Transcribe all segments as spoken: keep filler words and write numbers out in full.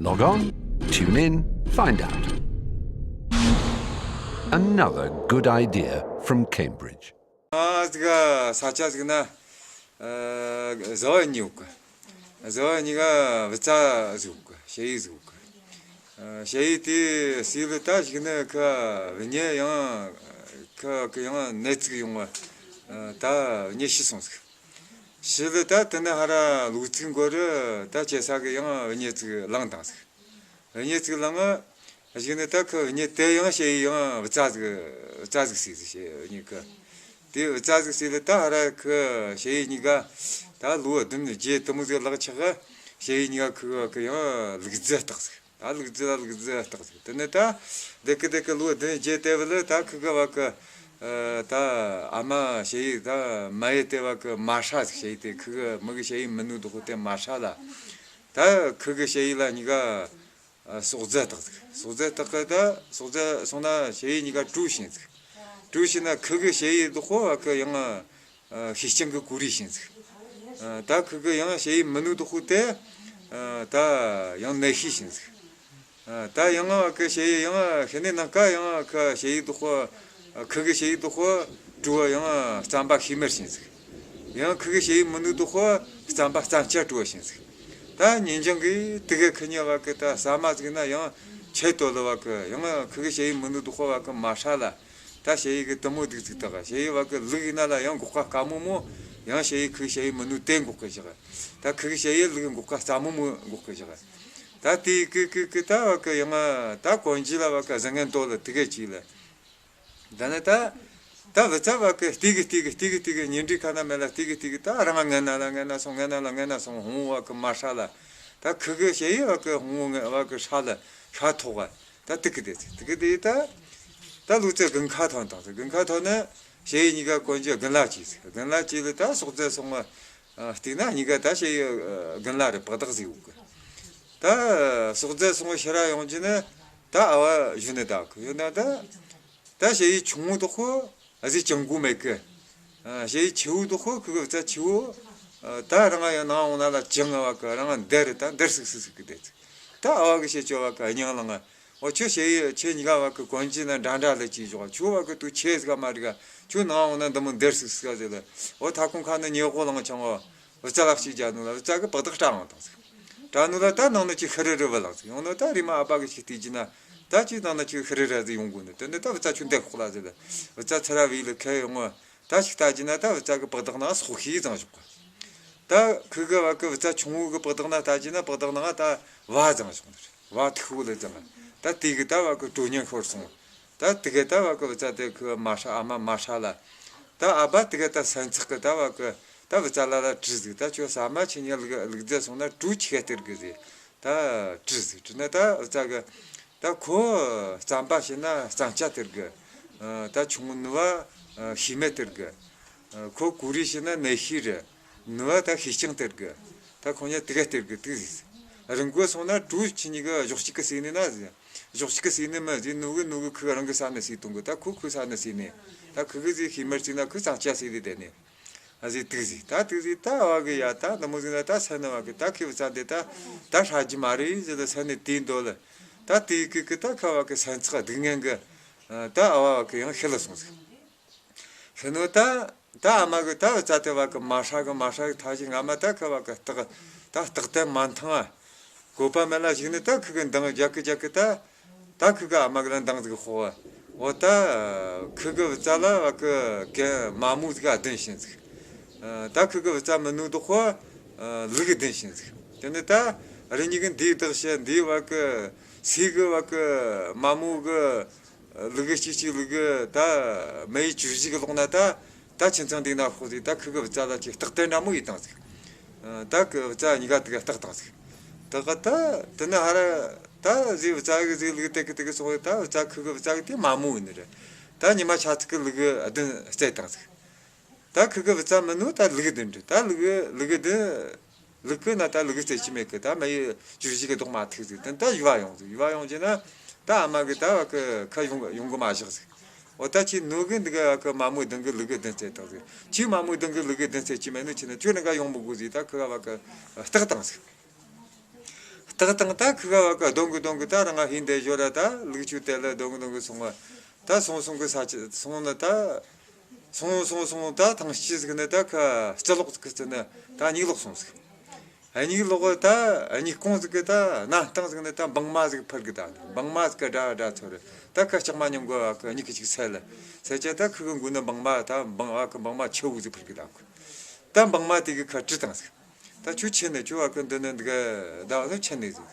Log on, tune in, find out. Another good idea from Cambridge. ཨ་ཟིག་ས་ཆ་ཟིག་ན་ཨ་བཟའ་བ་གཉིས་ཡོད་གི། བཟའ་བ་གཉིས་ཀ་བུ་ཚ་ཟིག་ཡོད་གི། ཞ་ཡི་ཟིག་ཡོད་གི། ཨ་ཞ་ཡི་དེ་སུ་ལ་ད་ཞིག་ན་ཁ་བུད་ཉལ་ཡང་ཁ་ཁ་ཡང་ནད་ཅིག་ཡོང་བ། ཨ་ད་བུད་ཉལ་ཤི་སོང་ཟིག། ཤི་ལ་ད་དེ་ནས་ཧ་ར་ལོ་ཚིགས་འགོར་ར་ད་ཁྱེད་ས་གི་ཡང་བུད་ཉལ་ཅིག་བླངས་བཏང་ཟིག། བུད་ཉལ་ཅིག་བླངས་ང་། གཞུག་ནས་ད་ཁི་བུད་ཉལ་དེ་ཡང་ཞ་ཡི་ཡང་བུ་ཚ་ཟིག། བུ་ཚ་ཟིག་སུས་ཟིག་ཞ་ཡི་བུད་ཉལ་ཁི། དེ་བུ་ཚ་ཟིག་སུས་ལ་ད་ཧ་ར་ཁི་ཞ་ཡི་གཉིས་ཀ་ད་ལོ་བདུན་བརྒྱད་དེ་མོ་ཟིག་ལག་ཆགས་ག། ཞ་ཡི་གཉིས་ཀ་ཁི་ག་ཁི་ཡང་ལུག་རྫི་བཏགས་ཟིག། ད་ལུག་རྫི་ལ་ལུག་རྫི་བཏགས་ཟིག། དེ་ནས་ད་དེ་ཁི་དེ་ཁི་ལོ་བདུན་བརྒྱད་དེ་བུ་ལ་ད་ཁི་ག་བ་ཁི། ཨ་ད་ཨ་མ་ཞ་ཡི་ད་མ་ཡི་དེ་བ་ཁི་མ་ཧྲ་ཟིག། ཞ་ཡི་དེ་ཁི་ག་མི་གི་ཞ་ཡི་མི་ནུ་དོ་ཁོ་དེ་མ་ཧྲ་ལ། ད་ཁི་ག་ཞ་ཡི་ལ་གཉིས་ཀ་ཨ་སོག་རྫི་བཏགས་ཟིག། སོག་རྫི་བཏགས་གི་ད་སོག་རྫི་སོང་ན་ཞ་ཡི་གཉིས་ཀ་གྲོ་བྱིན་ཟིག། གྲོ་བྱིན་ན་ཁི་གི་ཞ་ཡི་དོ་ཁོ་བ་ཁི་ཡང་ཨ་ཤེས་ཅན་གི་གོ་རེ་བྱིན་ཟིག། ཨ་ད་ཁི་གི་ཡང་ཞ་ཡི་མི་ནུ་དོ་ཁོ་དེ་ཨ་ད་ཡང་ནད་ཤི་བྱིན་ཟིག། ཨ་ད་ཡང་བ་ཁི་ཞ་ཡི་ཡང་ཤི་ནས་ནང་ཀ་ཡང་ཁི་ཞ་ཡི་དོ་ཁོ་ཨ་ཁི་གི་ཞ་ཡི་དོ་ཁོ་གྲོ་བ་ཡང་རྩམ་པ་ཤེས་མར་བྱིན་ཟིག། ཡང་ཁི་གི་ཞ་ཡི་མི་ནུ་དོ་ཁོ་རྩམ་པ་རྩམ་ལྕག་གྲོ་བ་བྱིན་ཟིག། ད་ཉིན་རྒྱང་གི་དེ་གི་ཁི་གཉིས་བ་ཁི་ད་ཟ་མ་ཟིག་ན་ཡང་ཆད་དོ་ལ་བ་ཁི་ཡང་ཁི་གི་ཞ་ཡི་མི་ནུ་དོ་ཁོ་བ་ཁི་མ་ཧྲ་ལ། ད་ཞ་ཡི་གི་དེ་མོ་སྡུག་ཅིག་བཏགས། ཞ་ཡི་བ་ཁི་ལུག་ཡིན་ན་ལ་ཡང་མགོ་ཁ་དཀར་མོ་མོ། ཡང་ཞ་ཡི་ཁི་གི་ཞ་ཡི་མི་ནུ་དེ་འགོག་གི་བཞག། ད་ཁི་གི་ཞ་ཡི་ལུག་མགོ་ཁ་རྩ་མོ་མོ་འགོག་གི་བཞག། ད་དེ་ཁི་ཁི་ཁི་ད་བ་ཁི་ཡང་ད་གོན་རྒྱུ་ལ་བ་ཁི་བཟང་ངན་དོ་ལ་དེ་གི་ཅིག་ལ། ད་ནི་ད་ད་བུ་ཚ་བ་ཁི་སྟེ་གི་སྟེ་གི་སྟེ་གི་སྟེ་གི་ཉིན་རེ་ཁ་ན་མེད་ལ་སྟེ་གི་སྟེ་གི་ད་རང་ང་ན་ལ་ང་ན་སོང་ང་ན་ལ་ང་ན་སོང་། ཧོང་བ་ཁི་མ་ཧྲ་ལ། ད་ཁི་གི་ཞ་ཡི་བ་ཁི་ཧོང་བ་ཁི་ཧྲ་ལ་ཧྲ་ཐོག་བ། ད་དེ་གི་དེ་ཚེ་དེ་གི་དེ་ད་ད་ལོ་ཚེ་དགུན་ཁ་ཐོན་དང་ཚེ། དགུན་ཁ་ཐོན་ནི་ཞ་ཡི་གཉིས་ཀ་གོན་རྒྱུ་དགུན་ལ་ཅིག་ཟིག། དགུན་ལ་ཅིག་ལ་ད་སོག་རྫི་སོང་བ། ཨ་སྟེང་ན་གཉིས་ཀ་ད་ཞ་ཡི་ཨ་དགུན་ལ་རེ་པག་དག་ཟིག་ཡོད་གི། ད་སོག་རྫི་སོང་བ་ཕྱིར་ར་ཡོང་རྒྱུ་ནི་ད་ཨ་བ་གཞོན་ནི་ད་གི་ཡོད་ན་ད། ད་ཞ་ཡི་ཆུང་ངུ་དོ་ཁོ་ཨ་ཟི་ཅང་གོ་མེད་གི། ཨ་ཞ་ཡི་ཆེ་བོ་དོ་ཁོ་ཁི་གི་བུ་ཚ་ཆེ་བོ། ཨ་ད་རང་ཡང་ནང་འོང་ན་ལ་ཅང་ང་བ་གི་རང་འདར་ད་འདར་སིག་སིག་སིག་གི་བསྡད་ཚེ། ད་ཨ་བ་གི་བཤད་ཆོ་བ་གི་སྙིང་ལང་ང་། འོ་ཁྱོད་ཞ་ཡི་ཁྱེད་གཉིས་ཀ་བ་གི་གོན་རྒྱུ་ན་འདྲ་འདྲ་ལ་ཅིག་ཞོག། ཁྱོད་བ་གི་དུ་ཆེ་ཟིག་མ་རིག་ག། ཁྱོད་ནང་འོང་ན་འདི་མོ་འདར་སིག་སིག་ག་ཟེར་ལ། འོ་ཐ་ཁོང་ཁ་ནི་ཉེ་གོ་ལང་ཆང་བ། བུ་ཚ་ལ་ཅིག་རྒྱ་ནུ་ལ་བུ་ཚ་གི་པག་དག་སྐྲ་འོང་དང་ཟིག། སྐྲ་ནུ་ལ་ད་ནང་ནི་ཅིག་ཧི་རི་རི་བ་ལང་ཟིག། ཡོང་ནི་ད་རི་མ་ཨ་ཕ་གི་ཅིག་བལྟས་རྒྱུ་ན། ད་ཅིག་ནང་ན་ཅིག་ཧི་རི་རི་ཟིག་ཡོང་གོ་ནི། དེ་ནི་ད་བུ་ཚ་ཁྱོད་འདི་ཁོག་ལ་ཟེར་ལ། བུ་ཚ་ཚུར་ར་བི་ལ་ཁ་ཡོང་ང་། ད་ཞིག་ལྟ་རྒྱུ་ན་ད་བུ་ཚ་གི་པག་དག་ནང་སོག་ཤིག་བརྫངས་བཞག་གི། ད་ཁི་གི་བ་གི་བུ་ཚ་ཆུང་ངུ་གི་པག་དག་ནང་ལྟ་རྒྱུ་ན་པག་དག་ནང་ད་བ་བརྫངས་བཞག་ནི་རེད། བ་ཐིག་པོ་ལ་བརྫངས། ད་དེ་གི་ད་བ་གི་གྲོ་ཉན་ཤོར་སོང་། ད་དེ་གི་ད་བ་གི་བུ་ཚ་དེ་ཁི་མ་ཧྲ་ཨ་མ་མ་ཧྲ་ལ། ད་ཨ་ཕ་དེ་གི་ད་སན་ཚག་གི་ད་བ་གི་ད་བུ་ཚ་ལ་ལ་དྲིས་ཟིག། ད་ཁྱོད་ཟ་མ་ཆི་ཉན་ལུག་ལུག་རྫི་སོང་ན་གྲོ་ཆི་ག་སྟེར་གི་ཟིག། ད་དྲིས་ཟིག། དྲིས་ན་ད་བུ་ཚ་གི། ད་ཁོ་རྩམ་པ་བྱིན་ན་རྩམ་ལྕག་སྟེར་གི། ཨ་ད་ཆུང་ངུ་ནུ་བ་ཨ་ཤེས་མེད་སྟེར་གི། ཨ་ཁོ་གོ་རེ་བྱིན་ན་ནད་ཤེས་རེད། ནུ་བ་ད་ཤེས་ཅང་སྟེར་གི། ད་ཁོ་ཉ་དེ་ག་སྟེར་གི་དུག་ཟིག། རིན་གོ་སོང་ན་གྲོ་ཆི་ཉི་གི་ཞོག་གཅིག་གི་སེ་ནི་ན་ཟིག། ཞོག་གཅིག་གི་སེ་ནི་མ་ཟིག། ནུ་གི་ནུ་གི་ཁུ་རང་གི་ས་ནི་སེ་གཏོང་གི། ད་ཁོ་ཁུ་ས་ནི་སེ་ནི། ད་ཁུ་གི་ཟིག་ཤེས་མར་ཟིག་ན་ཁུ་རྩམ་ལྕག་སེ་ལི་དེ་ནི། ཨ་ཟིག་དུག་ཟིག། ད་དུག་ཟིག། ད་ཨ་བ་གི་ཡ་ད་འདི་མོ་ཟིག་ན་ད་སན་ནི་བ་གི་ད་ཁི་བུ་ཚ་འདི་ད་ད་ཧྲ་རྒྱུ་མ་རེད་ཟེར་ད་སན་ནི་དེ་འདོད་ལ། ད་དེ་གི་གི་ད་ཁ་བ་གི་སན་ཚག་སྡུག་ངན་གི། ཨ་ད་ཨ་བ་བ་གི་ཡང་ཤི་ལ་སོང་ཟིག། ཤི་ནོ་ད་ད་ཨ་མ་གི་ད་བུ་ཚ་དེ་བ་གི་མ་ཧྲ་གི་མ་ཧྲ་གི་ཐ་ཞིག་ང་མ་ད་ཁ་བ་གི་སྟག་ད་སྟག་དེ་མ་འཐང་ཨ། བཀོད་པ་མེད་ལ་གཞུག་ནས་ད་ཁི་གི་འདང་རྒྱག་གི་རྒྱག་གི་ད། ད་ཁི་གི་ཨ་མ་གི་ལ་འདང་ཟིག་ཕོག་བ། འོ་ད་ཁི་གི་བུ་ཚ་ལ་བ་གི་གན་མ་མོ་ཟིག་ཨ་བདུན་བྱིན་ཟིག། ཨ་ད་ཁི་གི་བུ་ཚ་མི་ནུ་དོ་ཁོ་ཨ་ལུག་བདུན་བྱིན་ཟིག། དེ་ནས་ད་རི་གཉིས་གི་འདིའི་བདག་བྱེད་འདིའི་བ་གི་སུས་གི་བ་གི་མ་མོ་གི་ལུག་གི་གཅིག་གཅིག་ལུག་གི་ད་མེ་ཡི་ཇུ་ཞིག་གི་ལོག་ན་ད། ད་ཁྱིམ་ཚང་འདི་ན་ཤོག་ཟིག། ད་ཁི་གི་བུ་ཚ་ལ་ཅིག་སྟག་དེ་འདྲ་མོ་ཡིས་བཏང་ཟིག། ཨ་ད་ཁི་བུ་ཚ་གཉིས་ཀ་དེ་ག་སྟག་བཏང་ཟིག། ད་ག་ད་དེ་ནས་ཧ་ར་ད་ཟིག་བུ་ཚ་གི་ཟིག་ལུག་དེ་གི་དེ་གི་སོང་། ད་བུ་ཚ་ཁི་གི་བུ་ཚ་གི་དེ་མ་མོ་ཡིན་ནི་རེད། ད་ཉི་མ་ཆ་ཚིག་གི་ལུག་བདུན་བཙལ་བཏང་ཟིག། ད་ཁི་གི་བུ་ཚ་མི་ནུ་ད་ལུག་བདུན་འདྲི། ད་ལུག་ལུག་བདུན། ལུག་གི་ན་ད་ལུག་རྩེ་ཅི་མེད་གི། ད་མ་ཡི་ཇུ་ཞིག་གི་རྡོག་མ་ཐུག་ཟིག། དེ་ད་ཡུ་བ་ཡོང་ཟིག། ཡུ་བ་ཡོང་རྒྱུ་ན་ད་ཨ་མ་གི་ད་བ་གི་ཁ་ཡོང་ཡོང་གི་མ་བཞག་ཟིག། འོ་ད་ཁྱི་ནུ་གི་འདི་ག་གི་མ་མོ་བདུན་གི་ལུག་གི་བདུན་རྩེ་བཏང་ཟིག། ཁྱི་མ་མོ་བདུན་གི་ལུག་གི་བདུན་རྩེ་ཅི་མེད་ནི་ཁྱི་ན་ཁྱོད་ནི་ག་ཡོང་མི་དགོས་ཟིག། ད་ཁི་ག་བ་གི་སྟག་བཏང་ཟིག། ཏག་ཏག་ད་ཁི་ག་བ་གི་གདོང་གི་གདོང་གི་ད་རང་ང་ཧིན་དེ་ཞོར་ར་ད་ལུག་ཆུ་དེ་ལ་གདོང་གི་གདོང་གི་སོང་བ། ད་སོང་སོང་གི་ས་ཆ་སོང་ནི་ད། སོང་སོང་སོང་ད་ཐང་སྐྱིད་ཟིག་ནི་ད་ཁ་རྩི་ལོག་ཟིག་གི་རྩི་ནི་ད་གཉིད་ལོག་སོང་ཟིག་གཉིད་ལོག་ད་གཉིད་ཀོང་ཟིག་གི་ད་གནམ་སྟེང་ཟིག་ནི་ད་སྦྲང་མ་ཟིག་འཕུར་གི་ད་སྦྲང་མ་ཟིག་གི་སྒྲ་སྒྲ་ཚོར་ད་ཁ་ལྕགས་མ་ཉུང་གི་བ་གི་གཉིད་གི་ཅིག་སད་ལ། སད་ཆ་ད་ཁི་གི་མགོ་ནི་སྦྲང་མ་ད་སྦྲང་བ་གི་སྦྲང་མ་ཆེ་བོ་ཟིག་འཕུར་གི་ད་ཁུ། ད་སྦྲང་མ་དེ་གི་ཁ་དྲི་བཏང་ཟིག་ད་ཁྱོད་ཆི་ནི་ཁྱོད་བ་གི་འདི་ནི་འདི་ག་ད་བ་ནི་ཆི་ནི་ཟིག་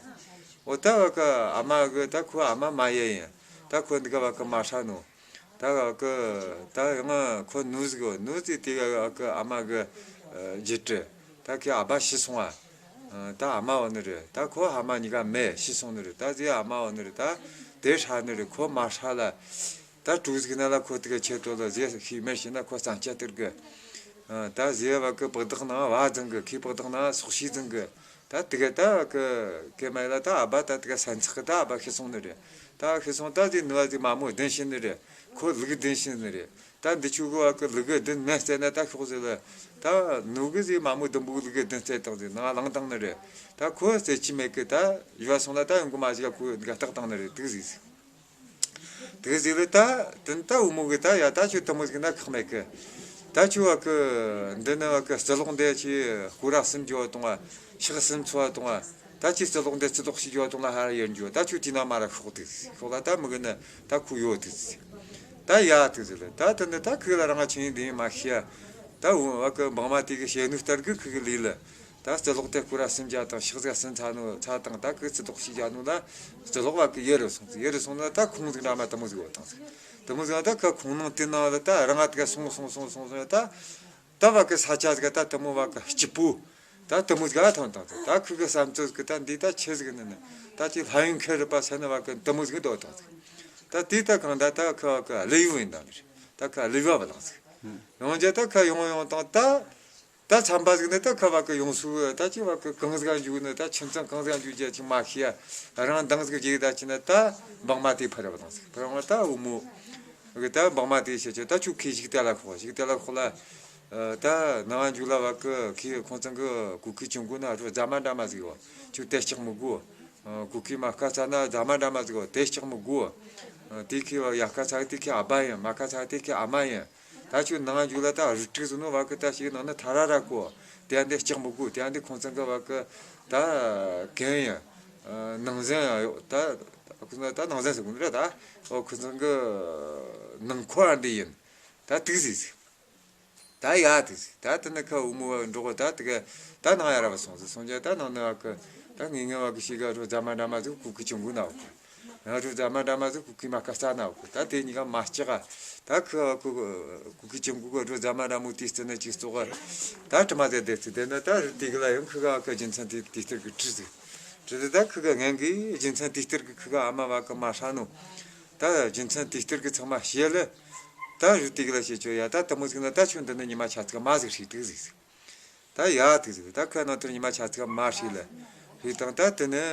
འོ་ད་བ་གི་ཨ་མ་གི་ད་ཁོ་ཨ་མ་མ་ཡེ་ཡིན། ད་ཁོ་འདི་ག་བ་གི་མ་ཧྲ་ནོ། ད་བ་གི་ད་ཡང་ཁོ་ནུ་ཟིག་ཡོད། ནུ་ཟིག་དེ་ག་བ་གི་ཨ་མ་གི་ཨ་རྒྱུད་དྲི། ད་ཁོའི་ཨ་ཕ་ཤི་སོང་ཨ། ཨ་ད་ཨ་མ་བ་ནི་རེད། ད་ཁོ་ཨ་མ་གཉིས་ཀ་མེད་ཤི་སོང་ནི་རེད། ད་ཟེ་ཨ་མ་བ་ནི་རེད། ད་དེ་ཧྲ་ནི་རེད། ཁོ་མ་ཧྲ་ལ། ད་གྲུ་ཟིག་ན་ལ་ཁོ་དེ་ག་ཆེ་དོ་ལ་ཟེ་ཤི་མེར་ཤི་ན་ཁོ་ཙང་ཆ་དེར་གི། ཨ་ད་ཟེ་བ་གི་པག་དག་ནང་བ་ཛང་གི་ཁི་པག་དག་ནང་སོག་ཤི་ཛང་གི། ད་དེ་ག་ད་གི་ཀེ་མ་ལ་ད་ཨ་བ་ད་དེ་ག་སན་ཚག་གི་ད་ཨ་བ་ཤི་སོང་ནི་རེད། ད་ཤི་སོང་ད་ཟེ་ནུ་བ་ཟེ་མ་མོ་བདུན་ཤི་ནི་རེད། ཁོ་ལུག་བདུན་ཤི་ནི་རེད། ད་འདི་ཆུ་གི་བ་གི་ལུག་བདུན་མེད་ཟེར་ན་ད་ཤོག་ཟེ་ལ། ད་ནུ་གི་ཟེ་མ་མོ་བདུན་པོ་ལུག་བདུན་ཟེ་དང་ཟེ་ནང་ལང་དང་ནི་རེད། ད་ཁོ་ཟེ་ཆི་མེད་གི་ད་ཡུ་བ་སོང་ལ་ད་ཡོང་གི་མ་ཟེ་ག་ཁོ་འདི་ག་སྟག་དང་ནི་རེད། དེ་ག་ཟེ་ཟེ། དེ་ཟིག་ལ་ད་དེ་ད་བུ་མོ་གི་ད་ཡ་ད་ཁྱོད་དེ་མོ་ཟིག་ན་ཁག་མེད་གི། ད་ཁྱོད་བ་གི་འདི་ནི་བ་གི་རྩི་ལོག་འདི་ཁྱོས་སྐོར་ར་གསུམ་འགྱོ་བ་གཏོང་བ། ཕྱག་གསུམ་འཚོ་བ་གཏོང་བ། ད་ཁྱོས་རྩི་ལོག་འདི་རྩི་ལོག་ཞིག་འགྱོ་བ་གཏོང་ལ་ཧ་ར་ཡར་འགྱོ། ད་ཁྱོད་དེ་ན་མ་ར་ཤོག་དེ་ཟིག་ཤོག་ལ་ད་མི་གི་ནི་ད་ཁུ་ཡོད་དེ་ཟིག་ད་ཡ་དེ་ཟིག་ལ་ད་དེ་ནི་ད་ཁུ་ལ་རང་ང་ཆི་ཡིན་འདི་ཡིན་མ་ཤེས་ཡ། ད་བུ་བ་གི་འབངས་མ་དེ་གི་བཤད་ནོ་ལྟར་གི་ཁུ་གི་ལས་ལ། ད་རྩི་ལོག་དེ་སྐོར་ར་གསུམ་བརྒྱབ་དང་ཕྱག་ཟིག་གསུམ་འཚལ་ནོ་འཚལ་དང་ད་ཁུ་རྩི་ལོག་ཞིག་བརྒྱབ་ནོ་ལ། རྩི་ལོག་བ་གི་ཡེ་རུ་སོང་ཟིག་ཡེ་རུ་སོང་ན་ད་ཁོང་ཟིག་འདྲ་མ་དེ་མོ་ཟིག་ཡོད་དང་ཟིག་དེ་མོ་ཟིག་ད་ཁ་ཁོང་ནང་དེ་ནང་ལ་ད་རང་ང་དེ་ག་སོང་སོང་སོང་སོང་སོང་ད། ད་བ་གི་ས་ཆ་ཟིག་ད་དེ་མོ་བ་གི་སྐྱིད་པོ། ད་དེ་མོ་ཟིག་ཐོན་དང་ཟིག་ད་ཁུ་གི་བསམ་ཚུལ་ཟིག་ད་འདི་ད་ཆི་ཟིག་ནི་ནི། ད་ཅི་ལྷ་ཡུལ་ཁེ་རི་པ་ས་ནི་བ་གི་དེ་མོ་ཟིག་འདོད་དང་ཟིག་ད་དེ་ད་གང་ད་ད་ཁུ་བ་གི་ལེ་ཡུ་ཡིན་དང་ནི་རེད། ད་ཁུ་ལེ་བ་བ་དང་ཟིག་ཡོང་རྒྱུ་ད་ཁུ་ཡོང་ཡོང་དང་ད། ད་ཚན་པ་ཟིག་ནི་ད་ཁ་བ་གི་ཡོང་སུ་ད་ཅི་བ་གི་གང་ཟིག་འཇུག་ནི་ད་ཁྱིམ་ཚང་གང་ཟིག་འཇུག་རྒྱུ་ཅིག་མ་ཤེས་ཡ། རང་མདང་ཟིག་རྒྱུག་ད་ཅི་ན་ད་འབངས་མ་དེ་ཕར་བ་དང་ཟིག་ཕར་བ་ད་བུ་མོ་གི་ད་འབངས་མ་དེ་བཤད་ཆོག་ད་ཁྱོད་ཁི་ཞིག་དེ་ལ་ཁོག་ཞིག་དེ་ལ་ཁོག་ལ། ད་ནང་འཇུག་ལ་བ་གི་ཁི་ཁོང་ཚང་གི་གུ་ཁི་ཆུང་གུ་ན་རུ་རྫ་མ་འདྲ་མ་ཟིག་ཡོད། ཁྱོད་དེ་ལྕགས་མི་དགོས། གུ་ཁི་མ་ཁ་ཚ་ན་རྫ་མ་འདྲ་མ་ཟིག་ཡོད། དེ་ལྕགས་མི་དགོས། དེ་ཁི་བ་ཡ་ཁ་ཚ་དེ་ཁི་ཨ་བ་ཡིན། མ་ཁ་ཚ་དེ་ཁི་ཨ་མ་ཡིན། ད་ཁྱོད་ནང་འཇུག་ལ་ད་རུ་དྲུག་ཟེར་ནོ་བ་གི་ད་ཞིག་ནང་ན་ཐ་ར་ར་གོ། དེ་ཡང་འདི་ལྕགས་མི་དགོས། དེ་ཡང་འདི་ཁོང་ཚང་གི་བ་གི་ད་གན་ཡིན། ནང་ཟན་ཡང་ཡོད། ད་ཁོང་ཚང་ད་ནང་ཟན་ཟེར་གོ་ནི་རེད། ད་ཨོ་ཁོང་ཚང་གི་ནང་འཁོར་འདི་ཡིན། ད་དུག་ཟིག་ཟིག་ད་ཡ་དུག་ཟིག་ད་དེ་ནི་ཁ་བུ་མོ་བ་འགྲོགས་ད་དེ་ག་ད་ནང་ཡ་ར་བ་སོང་ཟིག་སོང་རྒྱ་ད་ནང་ནི་བ་གི་ད་ངེས་ངེས་བ་གི་ཞིག་ག་རུ་རྫ་མ་འདྲ་མ་ཟིག་གུ་གི་ཆུང་གུ་ན་བ་གི། ང་རུ་རྫ་མ་འདྲ་མ་ཟིག་གུ་གི་མ་ཁ་ས་ན་བ་གི། ད་དེ་གཉིས་ཀ་མ་སྐྲག་ག་ད་ཁུ་བ་གི་གུ་གི་ཆུང་གུ་གི་རུ་རྫ་མ་འདྲ་མོ་དེ་སྟེང་ན་ཅིག་ཙོག་ག་ད་དྲི་མ་ཟེར་དེ་ཚིག་དེ་ན་ད་རུ་དེ་གི་ལ་ཡང་ཁུ་ག་བ་གི་རྒྱུ་མཚན་དེ་དེ་ལྟར་གི་དྲི་ཟིག་དྲི་ཟིག་ད་ཁུ་ག་ངན་གི་རྒྱུ་མཚན་དེ་ལྟར་གི་ཁུ་ག་ཨ་མ་བ་གི་མ་ཧྲ་ནོ། ད་རྒྱུ་མཚན་དེ་ལྟར་གི་ཚང་མ་བཤད་ལ། ད་རུ་དེ་གི་ལ་བཤད་ཆོག་ཡ། ད་དེ་མོ་ཟིག་ན་ད་ཁྱོད་འདི་ནི་ཉི་མ་ཆ་ཚིག་མ་ཟིག་ཧྲིག་དུག་ཟིག་ཟིག་ད་ཡ་དུག་ཟིག་ད་ཁ་ནང་དུ་ཉི་མ་ཆ་ཚིག་མ་ཧྲིག་ལ། ཧྲིག་དང་ད་དེ་ནི།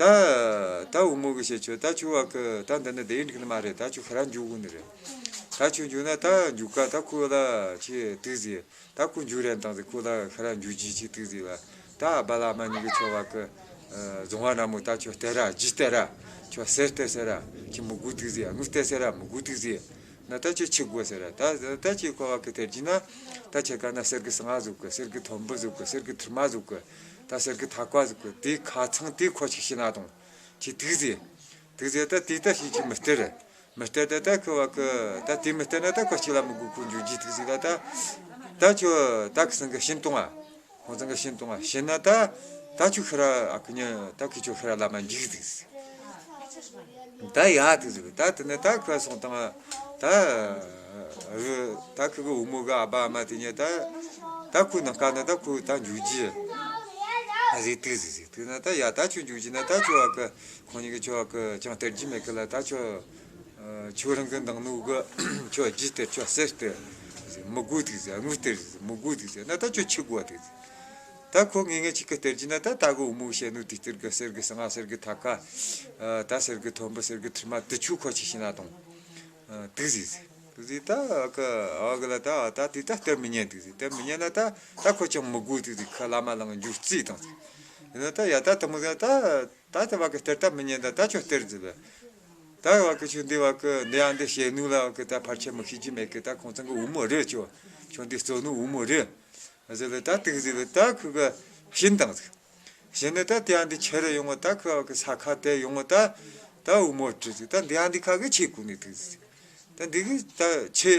ད་ད་བུ་མོ་གི་བཤད་ཆོག་ད་ཁྱོད་བ་གི་ད་འདི་ནི་བདེ་འགྲིག་ནི་མ་རེད། ད་ཁྱོད་ཁ་ར་འཇུག་གོ་ནི་རེད། ད་ཁྱོད་འཇུག་ན་ད་འཇུག་ག་ད་ཁོ་ལ་ཆི་དུག་ཟིག་ད་ཁོ་འཇུ་རན་དང་ཟིག་ཁོ་ལ་ཁ་ར་འཇུ་ཅི་ཅི་དུག་ཟིག་ལ། ད་བ་ལ་མ་ཉི་གི་ཁྱོད་བ་གི་ཨ་རྫོང་བ་འདྲ་མོ་ད་ཁྱོད་སྟེར་ར་ཇི་སྟེར་ར། ཁྱོད་སེར་སྟེར་སེར་ར། ཁྱོད་མི་དགོས་དུག་ཟིག་དངུལ་སྟེར་སེར་ར་མི་དགོས་དུག་ཟིག་ན་ད་ཁྱོད་ཆི་དགོས་ཟེར་ར། ད་ད་ཁྱོད་ཁོ་བ་གི་སྟེར་གྱི་ན། ད་ཁྱེད་ཀ་ན་གསེར་གི་སྲང་ང་ཟིག་གི། གསེར་གི་ཐོན་འབུ་ཟིག་གི། གསེར་གི་ཐུར་མ་ཟིག་གི། ད་གསེར་གི་ཐ་ཀ་ཟིག་གི། དེ་ཁ་ཚང་དེ་ཁོ་ཅིག་བྱིན་ན་དང་། ཁྱོད་དུག་ཟིག་དུག་ཟིག་ད་དེ་ད་ཤེས་ཀྱི་མི་སྟེར། མི་སྟེར་ད་ད་ཁུ་བ་གི་ད་དེ་མི་སྟེར་ན་ད་ཁོ་ཅིག་ལ་མི་དགོས། ཁོ་འཇུ་རྒྱུ་དུག་ཟིག་ལ་ད། ད་ཁྱོད་ད་ཁི་སང་གི་བྱིན་གཏོང་ང་། ཁོང་ཚང་གི་བྱིན་གཏོང་ང་བྱིན་ན་ད། ད་ཁྱོད་ཁི་ར་ཨ་ཁུ་ཉི་ད་ཁི་ཁྱོད་ཁི་ར་ལ་མ་འཇིག་དུག་ཟིག་ད་ཡ་དུག་ཟིག་ད་དེ་ནི་ད་ཁུ་སོང་དང་ད། རུ་ད་ཁུ་གི་བུ་མོ་གི་ཨ་ཕ་ཨ་མ་དེ་ཉིད་ད། ད་ཁུ་ནང་ཀ་ནི་ད་ཁུ་ད་འཇུ་རྒྱུ་ཨ་ཟིག་དུག་ཟིག་ཟིག་དུག་ན་ད་ཡ་ད་ཁྱོད་འཇུ་རྒྱུ་ན་ད་ཁྱོད་ཨ་ཁུ་ཁོང་གཉིས་གི་ཁྱོད་ཨ་ཁུ་ཅང་སྟེར་རྒྱུ་མེད་གི་ལ། ད་ཁྱོད་ཨ་ཁྱོད་རང་གི་འདང་ནོ་གི་ཁྱོད་ཇི་སྟེར་ཁྱོད་གསེར་སྟེར་ཟིག་མི་དགོས་དུག་ཟིག་དངུལ་སྟེར་ཟིག་མི་དགོས་དུག་ཟིག་ན་ད་ཁྱོད་ཆི་དགོས་དུག་ཟིག་ད་ཁོ་ངེས་ངེས་ཅིག་གི་སྟེར་རྒྱུ་ན་ད་ད་གི་བུ་མོ་བཤད་ནོ་དེ་སྟེར་གི། གསེར་གི་སྲང་ང་། གསེར་གི་ཐ་ཀ་ཨ་ད་གསེར་གི་ཐོན་འབུ། གསེར་གི་ཐུར་མ་དེ་ཆོ་ཁོ་ཅིག་བྱིན་ན་དང་། ཨ་དུག་ཟིག་ཟིག་དུག་ཟིག་ད་ཨ་ཁུ་ཨ་གི་ལ་ད་ད་དེ་ད་སྟེར་མི་ཉན་དུག་ཟིག་སྟེར་མི་ཉན་ན་ད་ད་ཁོ་ཅང་མི་དགོས་དུག་ཟིག་ཁ་ལ་མ་ལང་འཇུ་རྩིས་དང་ཟིག་ཡིན་ན་ད་ཡ་ད་དེ་མོ་ཟིག་ད་ད་ད་བ་གི་སྟེར་ད་མི་ཉན། ད་ད་ཁྱོད་སྟེར་ཟིག་བས། ད་བ་གི་ཁྱོད་འདི་བ་གི་འདི་ཡང་འདི་བྱེད་ནུས་ལ་བ་གི་ད་ཕལ་ཆེར་མི་ཤེས་རྒྱུ་མེད་གི། ད་ཁོང་ཚང་གི་བུ་མོ་རེད། ཁྱོད་ཁྱོད་འདི་གཙོ་ནུས་བུ་མོ་རེད་ཟེར་ལ། ད་དེ་གི་ཟིག་ལ་ད་ཁུ་གི་བྱིན་བཏང་ཟིག། བྱིན་ནས་ད་དེ་ཡང་འདི་ཁྱེར་ཡོང་ངོ་། ད་ཁུ་བ་གི་ས་ཁ་དེ་ཡོང་ངོ་ད། ད་བུ་མོ་བྲིས་ཟིག། ད་འདི་ཡང་འདི་ཁ་གི་ཆེ་གོ་ནི་དེ་གི་ཟིག། ད་འདི་གི་ད་ཆེ་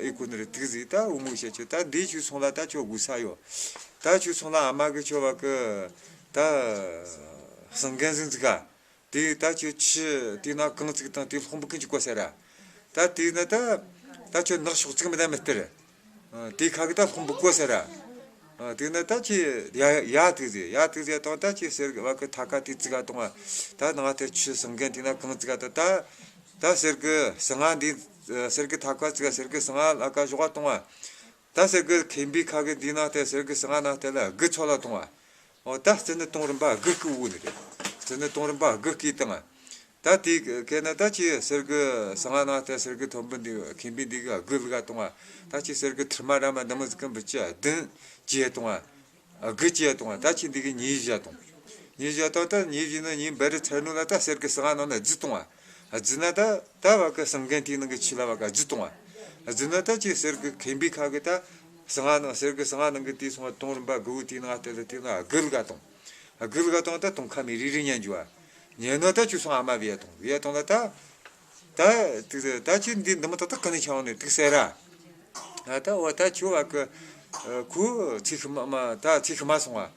ཨེ་གོ་ནི་རེད། དེ་གི་ཟིག་ད་བུ་མོ་བྱས། ཁྱོད་ད་འདི་ཁྱོད་སོང་ལ་ད་ཁྱོད་དགོས་ས་ཡོད། ད་ཁྱོད་སོང་ལ་ཨ་མ་གི་ཁྱོད་བ་གི་ད་སྲིན་རྒན་ཟིག་འཛུགས་ག། དེ་ད་ཁྱོད་ཆུ་དེ་ན་གང་བཙུགས་དང་དེ་སློང་བུ་གི་འཇུག་གོ་ཟེར་ར། ད་དེ་ན་ད་ད་ཁྱོད་ནག་ཕྱོགས་བཙུགས་མི་ད་མི་སྟེར། ཨ། དེ་ཁ་གི་ད་སློང་བུ་གོ་ཟེར་ར། ཨ། དེ་ན་ད་ཁྱོད་ཡ་ཡ་དེ་ཟིག། ཡ་དེ་ཟིག་དང་ད་ཁྱོད་ཟེར་གི་བ་གི་ཐ་ཁ་དེ་བཙུགས་ག་དང་བ། ད་ནང་དེ་ཆུ་སྲིན་རྒན་དེ་ན་གང་བཙུགས་ག་ད། ད་ད་ཟེར་གི་ཟངས་ང་འདི། ཨ། ཟེར་གི་ཐ་ཁ་བཙུགས་ག་ཟེར་གི་ཟངས་ང་ལ་ཁ་ཞོག་ག་དང་བ། ད་ཟེར་གི་ཁེམ་བུའི་ཁ་གི་འདི་ནང་དེ་ཟེར་གི་ཟངས་ང་ནང་དེ་ལ་དགུ་ཚོ་ལ་དང་བ། འོ་ད་རྩི་ནི་དུང་རིམ་པ་དགུ་བརྐུས་བོ་ནི་རེད། རྩི་ནི་དུང་རིམ་པ་དགུ་བརྐུས་དང་། ད་དེ་གི་ན་ད་ཁྱོད་ཟེར་གི་ཟངས་ང་ནང་དེ་ཟེར་གི་ཐོན་བུ་འདི་ཁེམ་བུ་འདི་གི་དགུ་ལུག་ག་དང་བ། ད་ཁྱོད་ཟེར་གི་ཐུར་མ་ར་མ་འདི་མོ་ཟིག་གི་འབུད་ཀྱི་བདུན་བྱས་དང་བ། དགུ་བྱས་དང་བ། ད་ཁྱོད་འདི་གི་ཉི་ཤུ་བྱས་དང་། ཉི་ཤུ་བྱས་དང་། ད་ཉི་ཤུ་ནི་ཉིན་འབད་རི་ཚར་ནོ་ལ་ད་ཟེར་གི་ཟངས་ང་ནང་ན་བརྫིས་དང་བ། བརྫིས་ན་ད་ད་བ་གི་སྲིན་རྒན་དེའི་ནང་གི་ཆུ་ལ་བ་གི་བརྫིས་དང་བ། བརྫིས་ན་ད་ཁྱོད་ཟེར་གི་ཁེམ་བུའི་ཁ་གི་ད་ཟངས་ང་ནང་ཟེར་གི་ཟངས་ང་ནང་གི་དེ་སོང་བ་དུང་རིམ་པ་དགུ་བོ་དེའི་ནང་དེ་ལ་དེའི་ནང་དགུ་ལུག་ག་དང་། དགུ་ལུག་ག་དང་། ད་དུང་ཁ་མི་རེ་རེ་ཉན་རྒྱུ་བ། ཉན་ནོ་ད་ཁྱོད་སོང་ཨ་མ་བུད་ཡ་དང་། བུད་ཡ་དང་ལ་ད། ད་དེ་ད་ཁྱོད་འདི་འདི་མོ་ད་ད་ག་ནས་ཆང་ནས་དུག་ཟེར་ར། ཨ། ད་འོ་ད་ཁྱོད་བ་གི། ཨ། ཁོ་ཚེ་ཤུལ་མ་མ་ད་ཚེ་ཤུལ་མ་སོང་བ།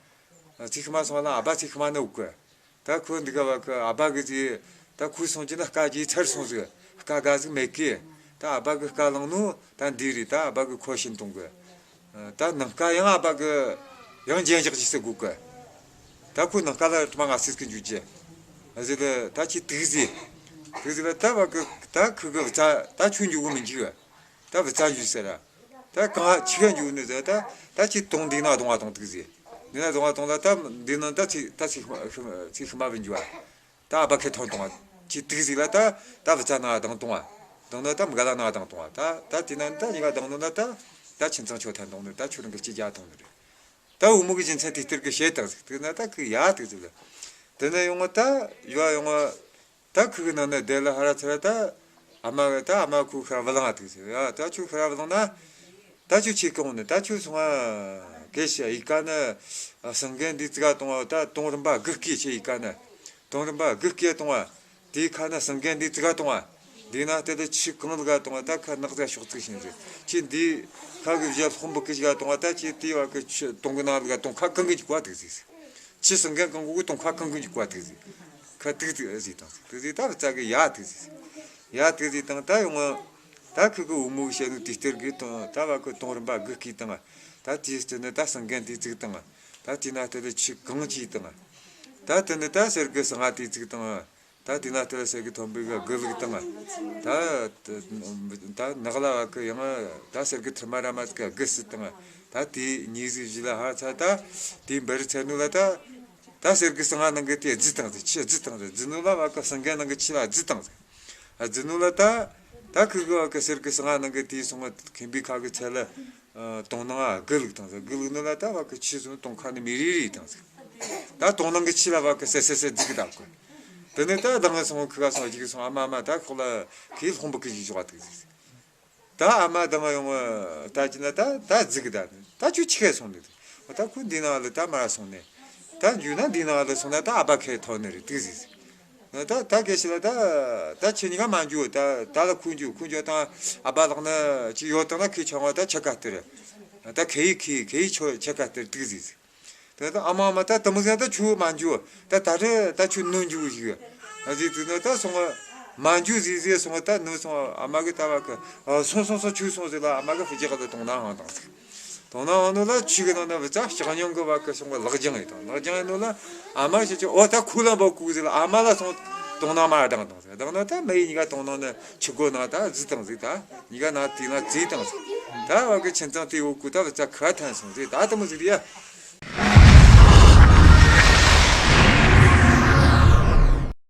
ཨ། ཚེ་ཤུལ་མ་སོང་བ་ལ་ཨ་ཕ་ཚེ་ཤུལ་མ་ནི་ཡོད་གི། ད་ཁོ་འདི་ག་བ་གི་ཨ་ཕ་གི་ཚེ། ད་ཁོ་སོང་རྒྱུ་ན་སྐར་གྱི་ཚར་སོང་ཟིག། སྐར་འགའ་ཟིག་མེད་གི། ད་ཨ་ཕ་གི་སྐར་བླངས་ནོ་ད་འདི་རེད། ད་ཨ་ཕ་གི་ཁོ་བྱིན་གཏོང་གི། ཨ། ད་ནངས་ཀ་ཡང་ཨ་ཕ་གི་ཡང་རྒྱན་བཞག་ཅིག་ཟེར་དགོས་གི། ད་ཁོ་ནངས་ཀ་ལ་དུ་མ་ང་སིས་ཀི་འཇུ་ཅི། ཨ་ཟེར་ལ། ད་ཁྱོད་དུག་ཟེར། དུག་ཟེར་ལ། ད་བ་གི་ད་ཁུ་གི་བུ་ཚ་ད་ཁྱོད་འཇུ་གི་མི་འཇུ། ད་བུ་ཚ་འཇུ་ཟེར་ར། ད་གང་ཆི་ག་འཇུ་ནི་ཟེར། ད་ད་ཁྱོད་དུང་འདི་ན་གཏོང་བ་དང་དུག་ཟེར། འདི་ན་གཏོང་བ་དང་ལ། ད་འདི་ན་ད་ཚེ་ད་ཚེ་ཤུལ་མ་ཚེ་ཤུལ་མ་བུད་འཇུ་བ། ད་ཨ་ཕ་ཁེ་ཐོན་གཏོང་བ། ཁྱོད་དུག་ཟེར་ལ། ད་ད་བུ་ཚ་ན་གདང་གཏོང་བ། གདང་ན་ད་མ་ག་ལ་ན་གདང་གཏོང་བ། ད་ད་དེ་ན་ད་ཉི་ག་གདང་ནོ་ན་ད། ད་ཁྱིམ་ཚང་ཆོ་ཐན་གཏོང་ནི། ད་ཁྱོད་རང་གི་སྐྱིད་རྒྱ་གཏོང་ནི་རེད། ད་བུ་མོ་གི་རྒྱུ་མཚན་དེ་སྟེར་གི་བྱེད་དང་ཟིག། དེ་ན་ད་ཁུ་ཡ་དུག་ཟིག་ལ། དེ་ན་ཡོང་ང་ད་ཡོ་ཡོང་ང་། ད་ཁུ་གི་ནང་ན་བསྡད་ལ་ཧ་ར་ཚ་ར། ད་ཨ་མ་གི་ད་ཨ་མ་ཁུ་ཤི་ར་བུད་ལང་ང་དུག་ཟིག། ཡ། ད་ཁྱོད་ཤི་ར་བུད་ལང་ན། ད་ཁྱོད་ཆི་གང་ནི། ད་ཁྱོད་སོང་ང་གེ་ཤ་ཡི་ཀ་ན་སྲིན་རྒན་འདི་བཙུགས་ག་གཏོང་བ། ད་དུང་རིམ་པ་དགུ་བརྐུས་ཆེ་ཡི་ཀ་ན། དུང་རིམ་པ་དགུ་བརྐུས་གཏོང་བ། དེའི་ཁ་ན་སྲིན་རྒན་འདི་བཙུགས་ག་གཏོང་བ། འདི་ན་དེ་ལ་ཆུ་གང་ལུག་ག་གཏོང་བ། ད་ཁ་ནག་ཟ་ཤོག་ཙིག་བྱིན་ཟིག། ཁྱོད་འདི་ཁ་གི་བཞག་སློང་བུ་གི་བཞག་གཏོང་བ། ད་ཁྱོད་དེ་བ་གི་ཆུ་དུང་གི་ནང་ལུག་ག་དུང་ཁ་གང་གི་འཇུག་པ་དུག་ཟིག། ཆུ་སྲིན་རྒན་གང་གི་དུང་ཁ་གང་གི་འཇུག་པ་དུག་ཟིག། ཁ་དུག་དུག་ཟིག་དང་ཟིག། དུག་ཟིག། ད་བུ་ཚ་གི་ཡ་དུག་ཟིག། ཡ་དུག་ཟིག་དང་། ད་ཡོང་ང་ད་ཁུ་གི་བུ་མོ་གི་བཤད་ནོ་དེ་སྟེར་གི་དང་། ད་བ་གི་དུང་རིམ་པ་དགུ་བརྐུས་དང་། ད་དེའི་སྟེང་ན་ད་སྲིན་རྒན་དེ་བཙུགས་དང་། ད་དེ་ན་དེ་ལ་ཆུ་གང་ཅི་དང་། ད་དེ་ནི་ད་ཟེར་གི་ཟངས་ང་དེ་བཙུགས་དང་། ད་དེ་ན་དེ་ལ་ཟེར་གི་ཐོན་བུ་གི་དགུ་ལུག་དང་། ད་ད་ནགས་ལ་བ་གི་ཡང་ད་ཟེར་གི་ཐུར་མ་ར་མ་གི་དགུ་སྲིད་དང་། ད་དེ་ཉི་ཟིག་བཞི་ལ་ཧ་ཚ། ད་དེ་འབད་རི་ཚར་ནོ་ལ་ད་ད་ཟེར་གི་ཟངས་ང་ནང་གི་དེ་བརྫིས་བཏང་ཟིག། ཆུ་བརྫིས་བཏང་ཟིག། བརྫིས་ནོ་ལ་བ་གི་སྲིན་རྒན་ནང་གི་ཆུ་ལ་བརྫིས་བཏང་ཟིག། ཨ། བརྫིས་ནོ་ལ་ད་ད་ཁུ་གི་བ་གི་ཟེར་གི་ཟངས་ང་ནང་གི་དེ་སོང་ང་ཁེམ་བུའི་ཁ་གི་ཚལ་ལ། ཨ། དུང་ནང་ང་དགུ་ལུག་བཏང་ཟིག། དགུ་ལུག་ནོ་ལ་ད་བ་གི་ཆུ་སོང་དུང་ཁ་ནི་མི་རེ་རེ་བཏང་ཟིག། ད་དུང་ནང་གི་ཆུ་ལ་བ་གི་སེ་སེ་སེ་བརྫིས་གི་བསྡད་གོ། དེ་ནས་ད་ད་ང་སོང་ཁུ་ག་སོང་ཅིག་སོང་། ཨ་མ་ཨ་མ་ད་ཁོག་ལ་ཁོའི་སློང་བུ་གི་ཞིག་འཇོག་པ་དུག་ཟིག། ད་ཨ་མ་ད་ང་ཡོང་ང་ལྟ་རྒྱུ་ན་ད་ད་བརྫིས་གི་བསྡད་ནི། ད་ཁྱོད་ཆི་གེ་སོང་ནི། ད་ཁོ་འདི་ནང་ལ་ད་མ་ར་སོང་ནི། ད་འཇུ་ན་འདི་ནང་ལ་སོང་ན་ད་ཨ་ཕ་ཁེ་ཐོན་ནི་རེད་དུག་ཟིག། ད་ད་གེ་ཤི་ལ་ད་ད་ཁྱེད་གཉིས་ཀ་མ་འཇུ། ད་ད་ལ་ཁོ་འཇུ། ཁོ་འཇུ་དང་ཨ་ཕ་ལག་ན་ཅི་ཡོད་དང་ན་ཁོས་ཆང་བ་ད་ཆ་ག་སྟེར། ད་ཁེ་ཡི་ཁེ་ཁེ་ཡི་ཆོ་ཆ་ག་སྟེར་དུག་ཟིག། ད་ད་ཨ་མ་ཨ་མ་ད་དེ་མོ་ཟིག་ད་ཁྱོད་མ་འཇུ། ད་ད་རེ་ད་ཁྱོད་ནུ་འཇུ་ཞིག། ཨ་ཟིག་དུག་ན་ད་སོང་ང་མ་འཇུ་ཟིག་ཟེར། སོང་ང་ད་ནུ་སོང་། ཨ་མ་གི་ད་བ་གི། ཨ། སོང་སོང་སོང་། ཁྱོད་སོང་ཟེར་ལ་ཨ་མ་གི་ཕི་ཇི་ག་ལ་དུང་ནང་ཧང་བཏང་ཟིག། དུང་ནང་ཧང་ནོ་ལ་ཆུ་གི་ནང་ན་བུ་ཚ་ལྕགས་སྙིང་གི་བ་གི་སོང་ང་ལག་རྒྱང་ཡི་དང་། ལག་རྒྱང་ཡི་ནོ་ལ་ཨ་མ་ཞིག་ཅི། འོ་ད་ཁོ་ལ་འབོ་ཁུག་ཟེར་ལ་ཨ་མ་ལ་སོང་དུང་ནང་མ་བཏང་བཏང་ཟིག། བཏང་ན་ད་མ་ཡི་གཉིས་ཀ་དུང་ནང་ན་ཆུ་སྒོ་ནང་ད་བརྫིས་བཏང་ཟིག། ད་གཉིས་ཀ་ནང་དེ་ན་བརྫིས་བཏང་ཟིག། ད་བ་གི་ཁྱིམ་ཚང་དེ་འོག་གི་ད་བུ་ཚ་ཁ་ཐན་སོང་ཟིག། ད་དེ་མོ་ཟིག་རེད་ཡ།